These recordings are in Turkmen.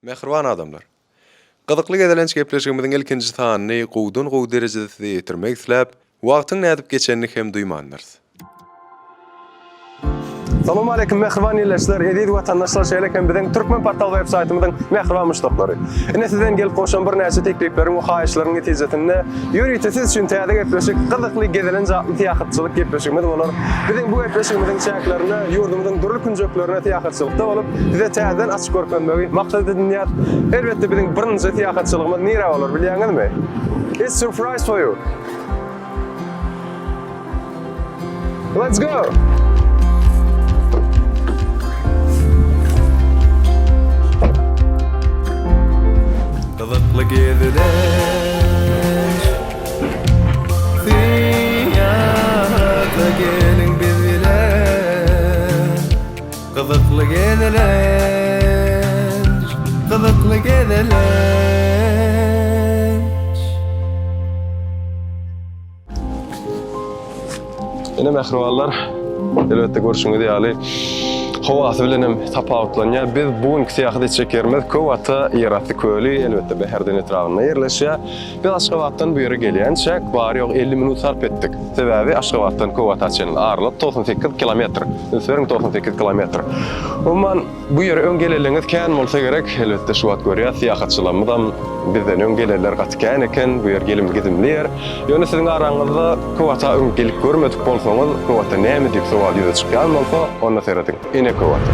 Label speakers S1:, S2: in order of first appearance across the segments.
S1: Mähriban adamlar! Gyzykly gezelenç gepleşigimiziň ilkinji sanyny gowudan-gowy derejede size ýetirmek isläp, wagtyň nädip geçenini hem duýmandyrys.
S2: Salowmaleýkim mähriban ildeşler, eziz watandaşlar şeýle hem biziň Türkmen portal web saýtymyzyň mähriban muşdaklary. Ine sizden gelip gowşan birnäçe teklipleriň we haýyşlaryň netijesinde ýörite siz üçin täze gepleşik Gyzykly gezelenç atly syýahatçylyk gepleşigimiz bolar. Biziň bu gepleşigimiziň çäklerinde ýurdumyzyň dürli künjeklerine syýahatçylykda bolup, size täzeden açyp görkezmegi maksat edinýäris. Elbetde biziň birinji syýahatçylygymyz nirä bolar bilýäňizmi? It's surprise for you! Let's go!
S1: Gyzykly gezelenç Syýahata geliň biz bilen Gyzykly gezelenç Gyzykly gezelenç.
S2: Ine mähribanlar, elbetde görşüňiz ýaly howasy bilen hem tapawutlanýar. Biz bu günki syýahat etjek ýerimiz Köwata ýerasty köli, elbetde Bäherden etrabynda ýerleşýär. Biz Aşgabatdan bu ýere gelýänçäk bary-ýogy 50 minut sarp etdik. Sebäbi Aşgabatdan Köwata çenli aralyk 98 kilometr. Üns beriň 98 kilometr. Umuman, Bu ýere öň gelenleriňiz kän bolsa gerek, elbetde şu wagt görýäs syýahatçylarymyzam bizden öň gelenler gaty kän eken, bu ýer gelimli-gidimli ýer. Ýöne siziň araňyzda Köwata öň gelip görmedik bolsaňyz, Köwata näme diýip sowal ýüze çykýan bolsa, onda serediň, ine Köwata.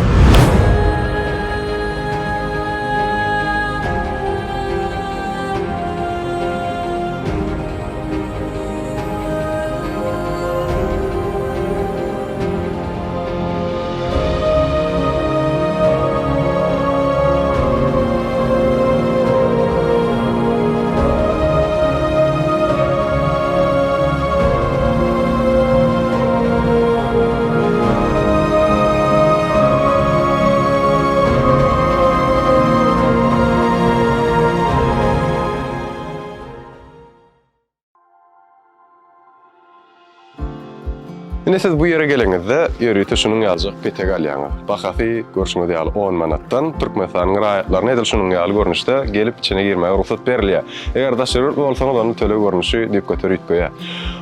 S2: Ine siz bu ýere geleňizde ýörite şunuň ýalyjak petek alýaňyz. Bahasy görşüňiz ýaly on manatdan. Türkmenistanyň raýatlaryna edil şunuň ýaly görnüşde gelip içine girmäge rugsat berilýär. Eger daşary ýurtly bolsaňyz onda töleg görnüşi düýpgöter üýtgeýär.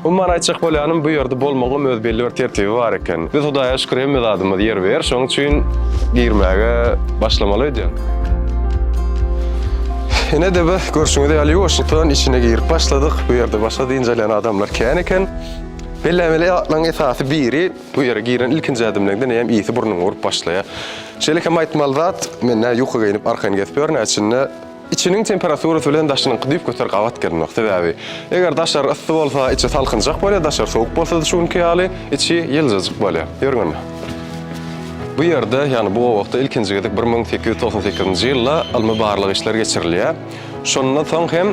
S2: Umuman aýtjak bolýanym bu ýerde bolmagyňam öz belli bir tertibi bar eken. Biz Hudaýa şükür hemme zadymyz ýerbe-ýer şonuň üçin girmäge başlamaly öýdýän. Ine-de biz görşüňiz ýaly ýuwaşlykdan içine girip başladyk. Bu ýerde başga dynç alýan adamlar kän eken. Bellemeli zatlaryň esasy biri, bu ýere giren ilkinji ädimleňden eýýäm ysy burnuňa urup başlaýar. Şeýle hem aýtmaly zat, men nä ýuka geýnip arkaýyn gezip ýörün, içinde içiniň temperaturasy bilen daşynyňky düýpgöter gabat gelenok. Sebäbi, eger daşary yssy bolsa, içi salkynjak bolýar, daşary sowuk bolsa-da şu günki ýaly, içi ýyljajyk bolýar. Ýörüň onda. Bu ýerde, ýagny bu gowakda ilkinji gezek 1898-nji ýylda ylmy-barlag işleri geçirilýär. Şondan soň hem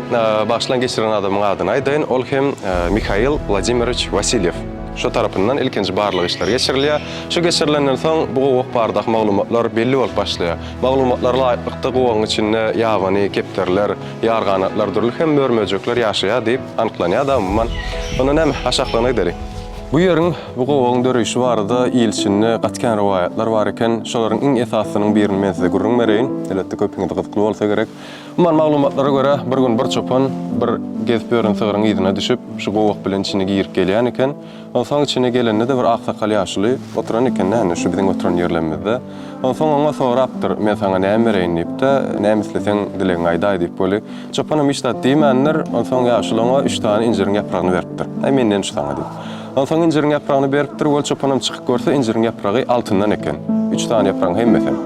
S2: başlan geçiren adamyň adyny aýdaýyn, ol hem Mihail Wladimirowiç Wasilýew. Şo tarapyndan ilkinji barlag işleri geçirilýär. Şu geçirilenden soň bu gowak baradaky maglumatlar belli bolup başlaýar. Maglumatlara laýyklykda gowagyň içinde ýabany kepderiler, ýarganatlar, dürli hem mör-möjekler ýaşaýar diýip anyklanýar-da umuman. Onda näme, aşaklygyna gideliň. Bu ýeriň, bu gowagyň döreýşi barada il içinde gaty kän rowaýatlar bar eken. Şolaryň iň esasysynyň birini men size gürrüň bereýin. Elbetde köpüňize gyzykly bolsa gerek. Umuman maglumatlara görä, bir gün bir çopan bir gezip ýören sygryň yzyna düşüp, şu gowak bilen içine girip gelýän eken. Onsoň içine gelende-de bir aksakgal ýaşuly oturan eken, ine, şu biziň oturan ýerlemizde. Onsoň oňa sorapdyr, Men saňa näme bereýin diýip-de, näme isleseň dilegiňi aýdaý diýip weli, çopanam hiç zat diýmändir. Onsoň ýaşuly oňa üç sany injiriň ýapragyny beripdir. Äý, menden şu saňa diýip. Onsoň injiriň ýapragyny beripdir, weli çopanam çykyp görse, injiriň ýapragy altyndan eken. Üç sany ýapragyň hemmesem.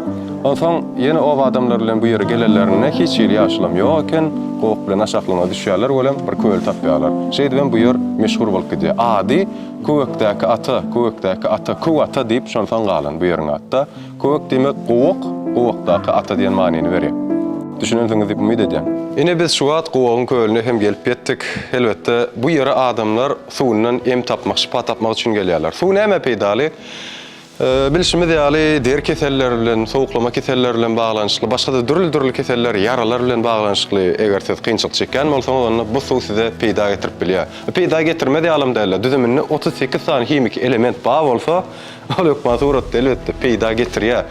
S2: Onsoň ýene oba adamlary bilen bu ýere gelenlerinde hiç hili ýaşulam ýok eken, gowak bilen aşaklygyna düşýärler welem bir köl tapýarlar. Şeýdibem bu ýer meşhur bolup gidýär. Ady Köwekdäki ata, Köwekdäki ata, Köw ata diýip şonsoň galan bu ýeriň ady-da. Köwek diýmek gowak, gowakdaky ata diýen manyny berýär. Düşünensiňiz diýip umyt edýän. Ine biz şu wagt gowagyň kölüne hem gelip ýetdik. Elbetde, bu ýere adamlar suwundan em tapmak, şypa tapmak üçin gelýärler. Suw nämä peýdaly? Bilşimiz ýaly, deri keselleri bilen, sowuklama keselleri bilen baglanyşykly, başga-da dürli-dürli keseller, ýaralar bilen baglanyşykly eger siz kynçylyk çekýän bolsaňyz, onda bu suw size peýda getirip bilýär. Peýda getirmez ýalam däldir. Düzüminde 38 sany himiki element bar bolsa, Ol hökman suratda elbetde peýda getirýär.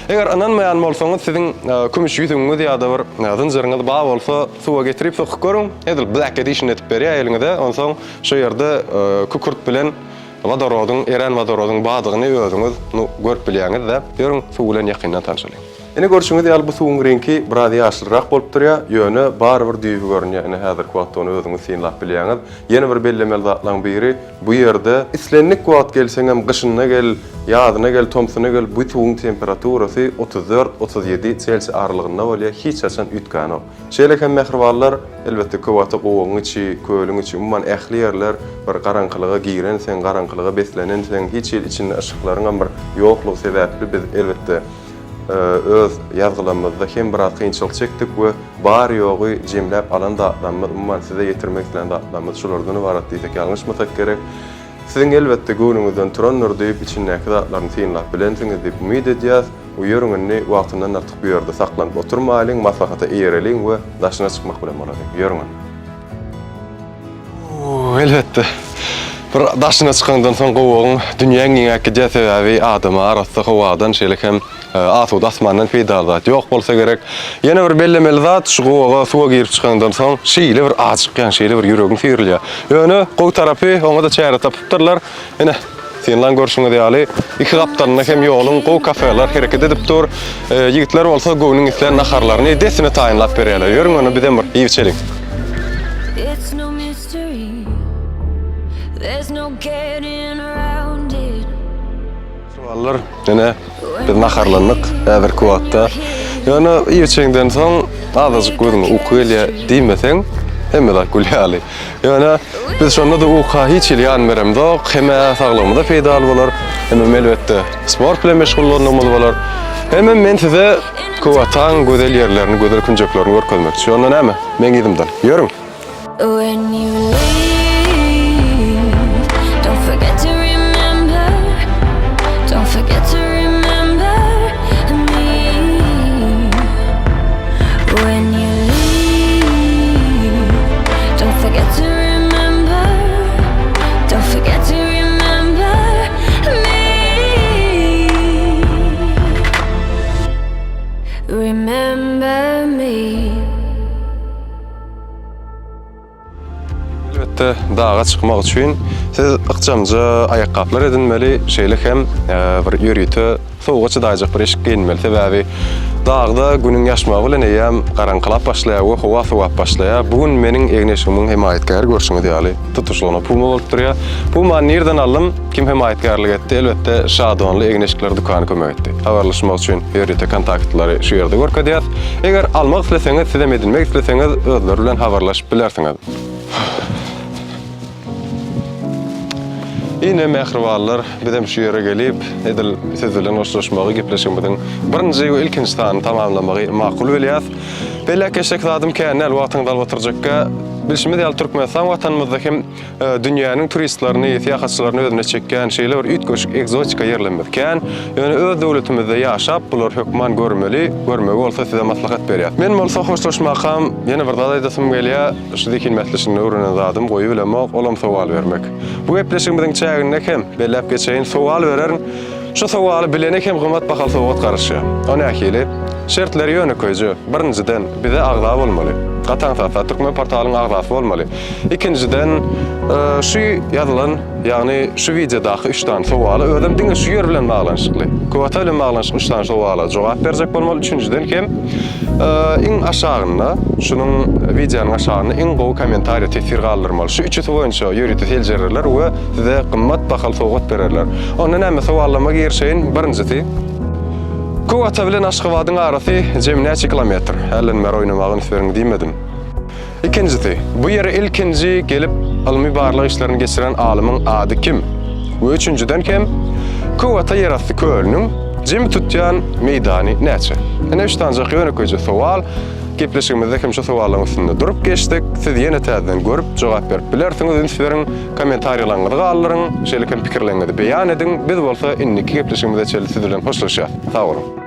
S2: Eger ynanmaýan bolsaňyz, siziň kümüş ýüzügiňiz ýa-da bir zynjyryňyz bar bolsa, suwa getirip sokup görüň. Edil Black Edition edip berýär eliňize. Onsoň şo ýerde kükürt bilen wodorodyň, erän wodorodyň bardygyny özüňiz, nu, görüp bilýäňiz-dä. Ýörüň, suw bilen ýakyndan tanşalyň.
S1: Ine görşüňiz ýaly bu suwuň reňki biraz ýaşylrak bolup durýar, ýöne barybir düýbi görünýär. Ine häzirki wagtda ony özüňiz synlap bilýäňiz. Ýene bir bellemeli zatlaryň biri, bu ýerde islendik wagt gelseňem, gyşynda gel, ýazyna gel, tomsuna gel, bu suwuň temperaturasy 34, 37 Selsiý aralygynda bolýar, hiç haçan üýtgänok. Şeýle hem mähribanlar, elbetde köwata gowagyň içi, kölüň içi, umuman ähli ýerler bir garaňkylyga girenseň, garaňkylyga beslenenseň, hiç hili içinde yşyklaryňam bir ýoklugy sebäpli biz elbetde öz ýazgylarymyzda hem biraz kynçylyk çekdik we bary-ýogy jemläp alan zatlarymyz, umuman size ýetirmek islän zatlarymyz şulardan ybarat diýsek ýalňyşmasak gerek. Siziň elbetde göwnüňizden turandyr diýip, içindäki zatlaryny synlap bilensiňiz diýip umyt edýäs. We ýörüň indi wagtyndan artyk bu ýerde saklanyp oturmaýlyň, maslahata eýereliň we daşyna çykmak bilen bolalyň. Ýörüň indi.
S2: Elbetde. Bir daşyna çykaňdan soň gowagyň dünýäň giňäp gidýär, sebäbi adama arassa howadan, şeýle hem asuda asmandan peýdaly zat ýok bolsa gerek. Ýene bir bellemeli zat, şu gowaga suwa girip çykaňdan soň şeýle bir ajykýaň, şeýle bir ýüregiň süýrülýär. Ýöne gowy tarapy, oňa-da çäre tapypdyrlar. Ine, synlan görşüňiz ýaly, iki gapdalynda hem ýoluň gowy kafeler hereket edip dur. Ýigitler bolsa göwnüň islän naharlaryny dessine taýynlap berýärler. Ýörüň onda bizem bir iýip içeliň. Ballar, ine, biz naharlandyk häzirki wagtda. Ýöne iýip içeňden soň azajyk gözüňe uky gelýär diýmeseň, hemme zat gül ýaly. Ýöne biz şonda-da uka hiç hili ýan beremzok. Hem-ä saglygymyza peýdaly bolar, hemem elbetde sport bilen meşgullandygymyz bolar. Hemem men size Köwataň gözel ýerlerini, gözel künjeklerini görkezmekçi. Onda näme, meň yzymdan ýörüň!
S3: When you leave, don't forget to remember, don't forget to remember me. When you leave, don't forget to remember, don't forget to remember me. Remember me.
S2: Elbetde, daga çykmak üçin siz ykjamja aýakgaplar edinmeli, şeýle hem bir ýörite sowuga çydaýjak bir eşik geýinmeli. Sebäbi dagda günüň ýaşmagy bilen eýýäm garaňkylap başlaýar we howa sowap başlaýar. Bu gün meniň egin-eşigimiň hemaýatkäri görşüňiz ýaly tutuşlygyna Puma bolup durýar. Pumany nirden aldym? Kim hemaýatkärlik etdi? Elbetde, Şadonly egin-eşikler dükany kömek etdi. Habarlaşmak üçin ýörite kontaktlary şu ýerde görkezýäs. Eger almak isleseňiz, sizem edinmek isleseňiz, özleri bilen habarlaşyp bilersiňiz. Ine, mähribanlar, bizem şu ýere gelip, edil siz bilen hoşlaşmagy, gepleşigimiziň birinji we ilkinji sanyny tamamlamagy makul bilýäs. Belläp geçjek zadym kän däl, wagtyňyzy alyp oturjakka. Bilşimiz ýaly, Türkmenistan Watanymyzda hem Dünýäniň turistlerini, syýahatçylaryny özüne çekýän şeýle bir üýtgeşik ekzotika ýerlerimiz kän. Ýöne öz döwletimizde ýaşap, bulary hökman görmeli, görmegi bolsa size maslahat berýäs. Men bolsa hoşlaşmakam ýene bir zat aýdasym gelýär, şu zehin bäsleşiginde öwrenen zadym goýy bilemok, olam sowal bermek. Bu gepleşigimiziň çäginde hem belläp geçeýin, sowal bererin. Şu sowaly bilene hem gymmat bahaly sowgat garaşýar. O nähili? Şertleri ýönekeýje. Birinjiden, bize agza bolmaly. Gaty aňsat zat, Türkmenportalyň agzasy bolmaly. Ikinjiden, şu ýazylan, ýagny şu wideodaky üç sany sowala, özem diňe şu ýer bilen baglanyşykly, Köwata bilen baglanyşykly üç sany sowala jogap berjek bolmaly. Üçünjiden hem, iň aşagynda, şunuň wideonyň aşagynda iň gowy kommentariýa, teswir galdyrmaly. Şu üçüsi boýunça ýörite seljererler we size gymmat bahaly sowgat bererler. Onda näme, sowallama girişeýin. Birinjisi, Köwata bilen Aşgabadyň arasy jemi näçe kilometr? Hälden bäri oýnamaga üns beriň diýmedim. Ikinjisi, bu ýere ilkinji gelip ylmy barlag işlerini geçiren alymyň ady kim? We üçünjiden hem, Köwata ýerasty kölüniň jemi tutýan meýdany näçe? Ine üç sanjak ýönekeýje sowal. Gepleşigimizde hem şu sowallaryň üstünde durup geçdik. Siz ýene täzeden görüp, jogap berip bilersiňiz. Üns beriň, kommentariýalaryňyzy galdyryň, şeýle hem pikirleriňizi beýan ediň. Biz bolsa indiki gepleşigimize çenli siz bilen hoşlaşýas. Sag boluň!